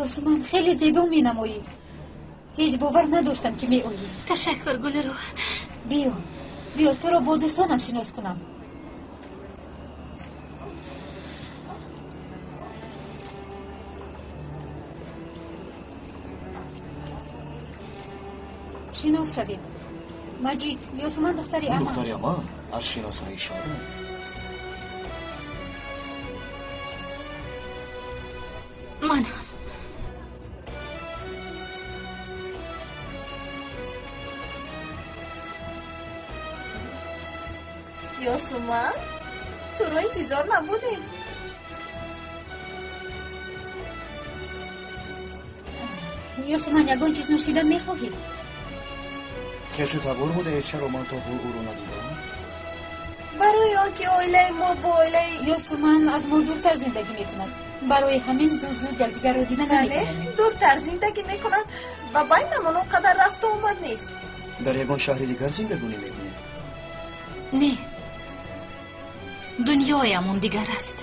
Ёсуман, хеле зебо менамоӣ. Ҳеҷ бовар надоштам, ки меоӣ. Ташаккур, Гулрӯ. Биё, биё, туро бо дӯстонам шинос кунам. Шинос шавед. Маҷид, Ёсуман духтари ама. Духтари ама? Аз шиносоӣ шодам. Манам. Ёсуман, туро интизор набудем. Ёсуман, ягон чиз нӯшидан мехоҳӣ? Хешу табор будае, чаро ман то ҳол ӯро надидам? Барои он ки оилаи мо бо оилаи Ёсуман аз мо дуртар зиндагӣ мекунад. Барои ҳамин зуд-зуд якдигарро дида наметавонем. Бале, дуртар зиндагӣ мекунад ва байнамон он қадар рафту омад нест. Дар ягон шаҳри дигар зиндагонӣ мекунед? Не, дунёямон дигар аст.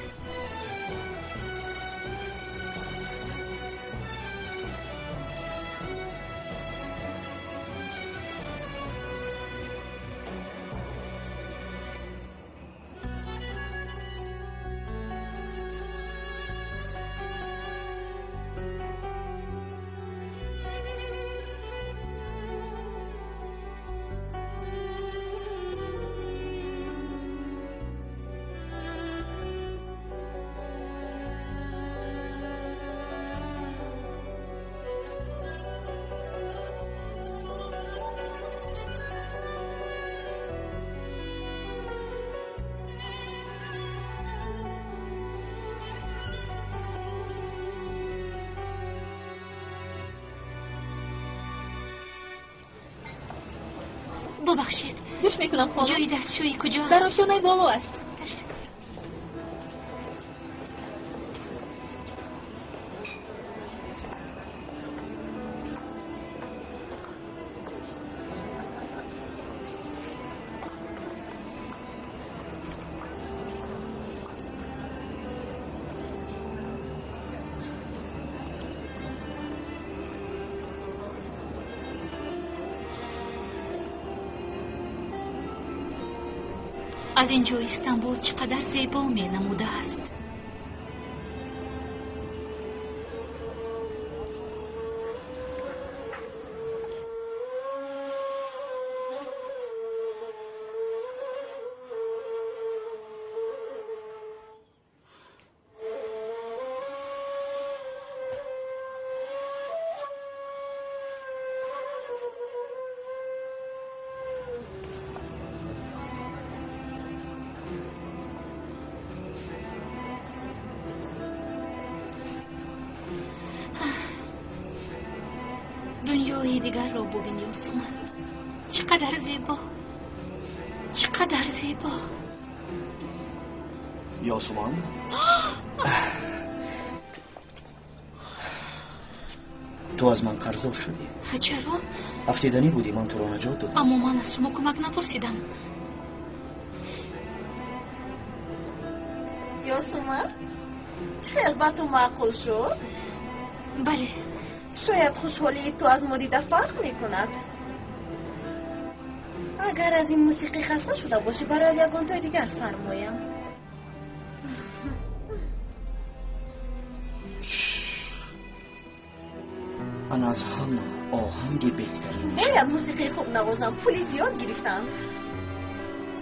Бубахшед. Гӯш мекунам, хонум. Ҷои дастшӯӣ куҷо аст? Дар ошёнаи боло аст. Ташаккур. Аз ин ҷо Истанбул чӣ қадар зебо менамудааст. Дунёи дигарро бубин, Ёсуман. Чӣ қадар зебо, чӣ қадар зебо. Ёсуман, ту аз ман қарздор шудӣ. Чаро? Афтиданӣ будӣ, ман туро наҷот додам. Аммо ман аз шумо кӯмак напурсидам. Ёсуман, чӣ хел ба ту маъқул шуд? Бале. Шояд хушҳолии ту аз мо дида фарқ мекунад. Агар аз ин мусиқӣ хаста шуда бошӣ, барояд ягонтои дигар фармоям. Ана аз ҳама оҳанги беҳтарин. Бояд мусиқии хуб навозам, пули зиёд гирифтанд.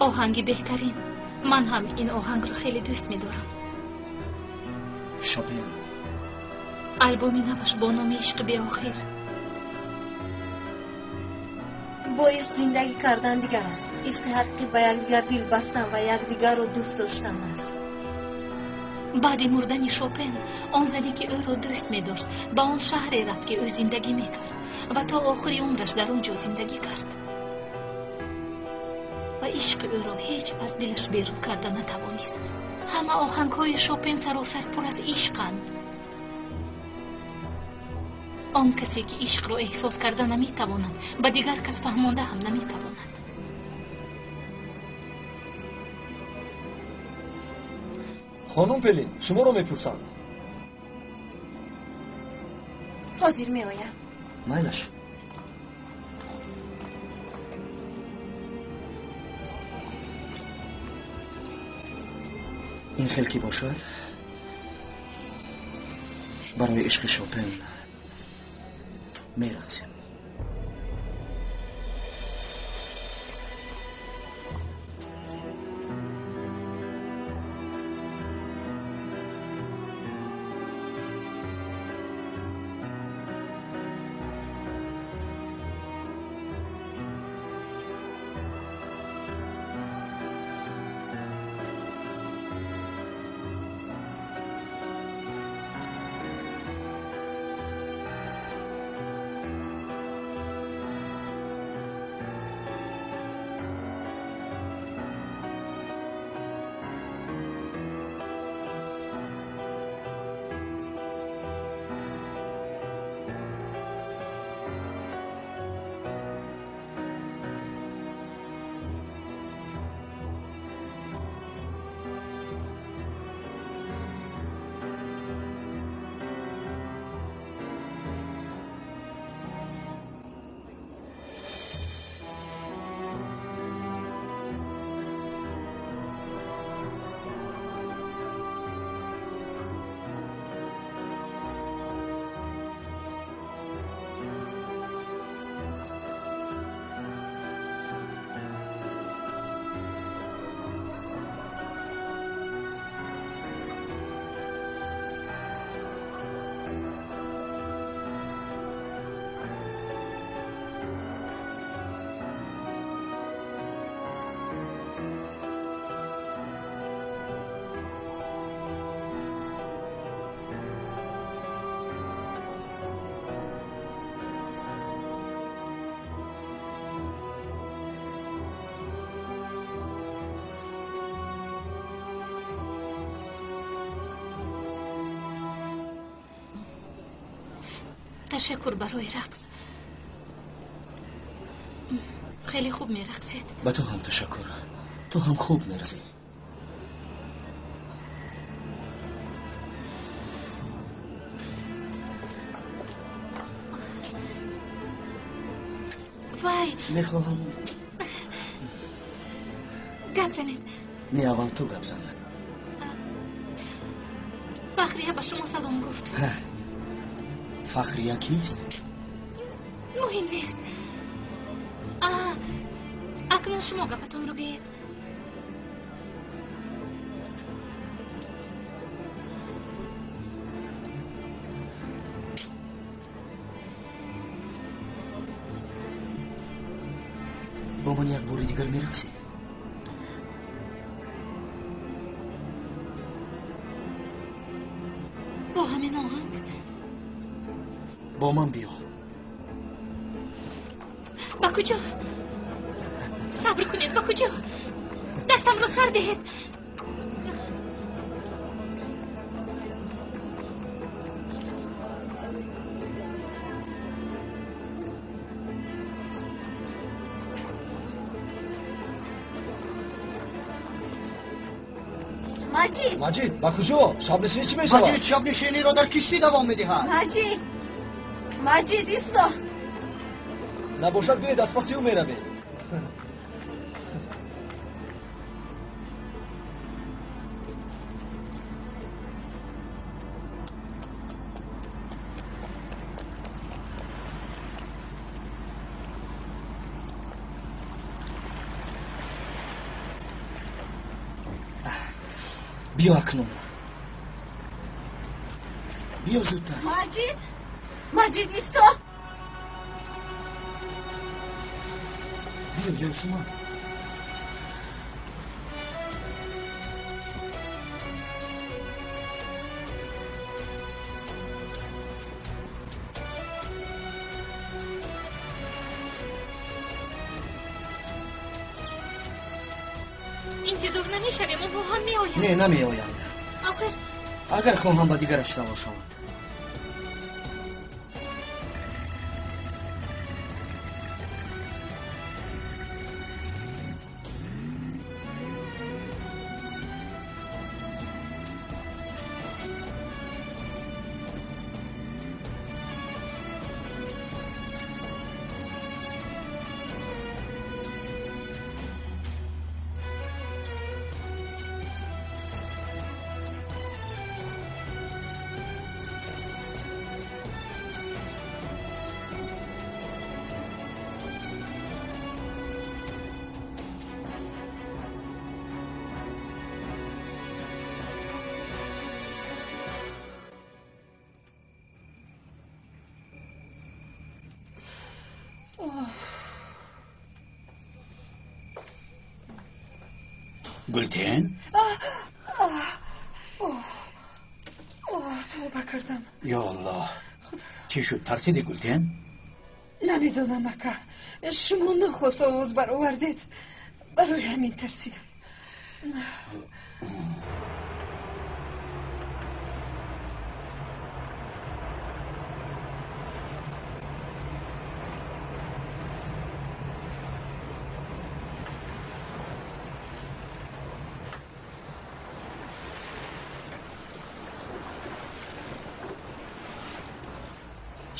Оҳанги беҳтарин. Ман ҳам ин оҳангро хеле дӯст медорам. Шопен. Албоми наваш бо номи Ишқи беохир. Бо ишқ зиндагӣ кардан дигар аст. Ишқи ҳақиқӣ ба якдигар дил бастан ва якдигарро дӯст доштан аст. Баъди мурдани Шопен, он зане ки ӯро дӯст медошт, ба он шаҳре рафт, ки ӯ зиндагӣ мекард ва то охири умраш дар он ҷо зиндагӣ кард. Ва ишқи ӯро ҳеҷ аз дилаш берун карда натавонист. Ҳама оҳангҳои Шопен саросар пур аз ишқанд. Он касе ки ишқро эҳсос карда наметавонад, ба дигар кас фаҳмонда ҳам наметавонад. Хонум Пелин, шуморо мепурсанд. Ҳозир меоям. Майлаш. Ин хел ки бошад, барои ишқи Шопен мерақсем. Ташаккур барои рақс. Хеле хуб мерақсед. Ба ту ҳам ташаккур. Ту ҳам хуб мерақсӣ. Вай! Мехоҳам гап занед. Не, аввал ту гап зан. Фахрия ба шумо салом гуфт. Фахрия кист? Муҳим нест. Акнун шумо гапатонро гӯед. Бо ман як бори дигар мерақсӣ? Бо ҳамин оҳанг? Бо ман биё. Ба куҷо? Сабр кунед, ба куҷо? Дастамро сар диҳед. Маҷид! Маҷид, ба куҷо? Шабнишинӣ чӣ мешавад? Маҷид шабнишиниро дар киштӣ давом медиҳад. Маҷид! Маҷид, исто! Набошад, биёед аз паси ӯ меравем. Биё акнун. Биё зудтар. Маҷид, Маҷид, исто. Биё, Ёсуман. Интизор намешавем, онҳо ҳам меоянд. Не, намеоянд. Охир агар хоҳам ба дигараш савор шаванд. Гултен? Тавба кардам. Ё Аллоҳ, чӣ шуд? Тарсиди, Гултен? Намедонам, ака, шумо нохост овоз баровардед, барои ҳамин тарсидам.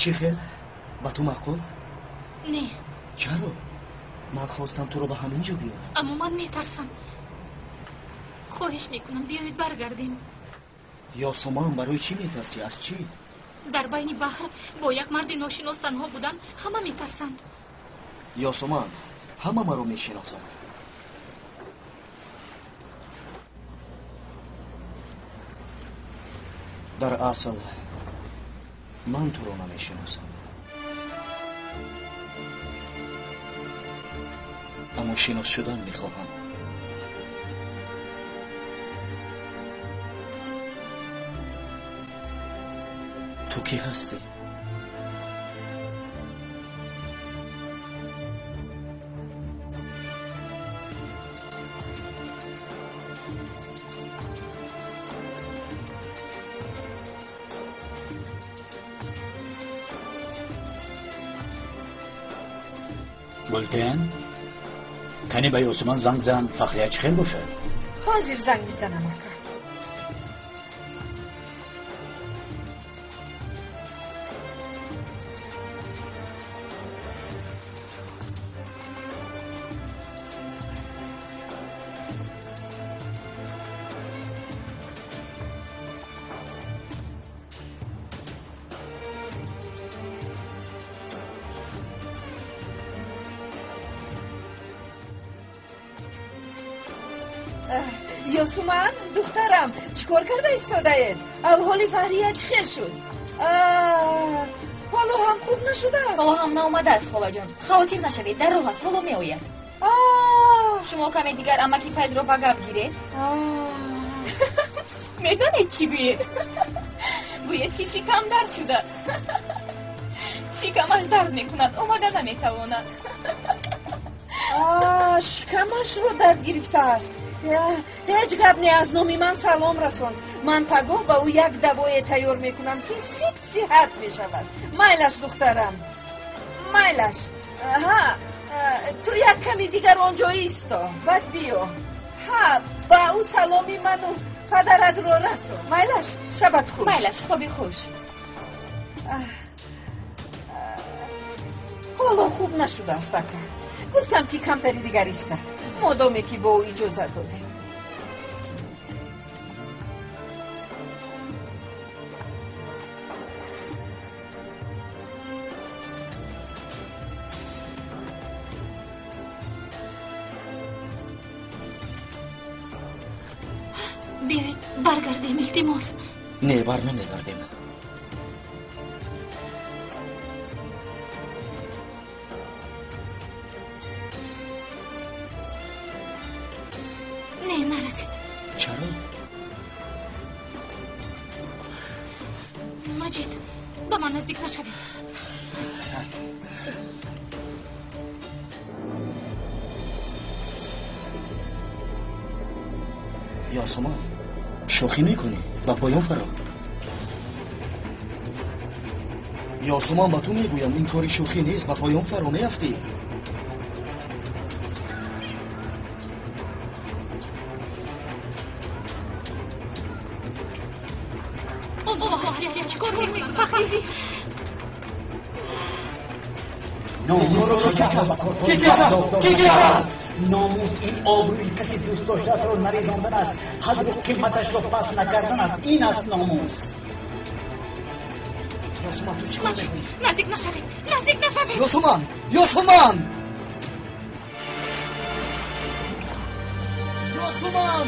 Чӣ хел? Ба ту маъқул? Не. Чаро? Ман хостам туро ба ҳамин ҷо биёрам. Аммо ман метарсам. Хоҳиш мекунам, биёед баргардем. Ёсуман, барои чӣ метарсӣ? Аз чӣ? Дар байни баҳр бо як марди ношинос танҳо будан ҳама метарсанд. Ёсуман, ҳама маро мешиносад. Дар асл ман туро намешиносам, аммо шинос шудан мехоҳам. Ту кӣ ҳастӣ? Гултен, кани ба Ёсуман занг зан, Фахрия чӣ хел бошад? Ҳозир занг мезанам, ака. Ёсуман, духтарам, чӣ кор карда истодаед? Авҳоли Фаҳрия чӣ хел шуд? Ҳоло ҳам хуб нашудааст? Ҳоло ҳам наомадааст, холаҷон. Хавотир нашавед, дар роҳ аст, ҳоло меояд. Шумо каме дигар амаки Файзро ба гап гиред. Медонед чӣ гӯед? Гӯед, ки шикам дард шудааст. Шикамаш дард мекунад, омада наметавонад. Шикамашро дард гирифтааст. Ҳеҷ гап не, аз номи ман салом расон. Ман пагоҳ ба ӯ як давое тайёр мекунам, ки сиб сиҳат мешавад. Майлаш, духтарам, майлаш. Ҳа, ту як ками дигар он ҷо исто, баъд биё. Ҳа, ба ӯ саломи ману падаратро расон. Майлаш, шабат хуш. Майлаш, хоби хуш. Ҳоло хуб нашудааст, ака. Гуфтам, ки камтари дигар истад, модоме ки бо ӯ иҷозат додем. Биёед баргардем, илтимос. Не, бар намегардем. Не, нарасед. Чаро? Маҷид, ба ман наздик нашавед. Ёсуман, шӯхӣ мекунӣ? Ба поён фаро. Ёсуман, ба ту мегӯям, ин кори шӯхӣ нест, ба поён фаро меафтӣ. Номус ин обрӯи каси дӯст доштаатро нарезондан аст, қадру қиматашро паст накардан аст. Ин аст номус. Ёсуман, ту чӣ кор мекунӣ? Наздик нашавед, наздик нашавед. Ёсуман, Ёсуман, Ёсуман!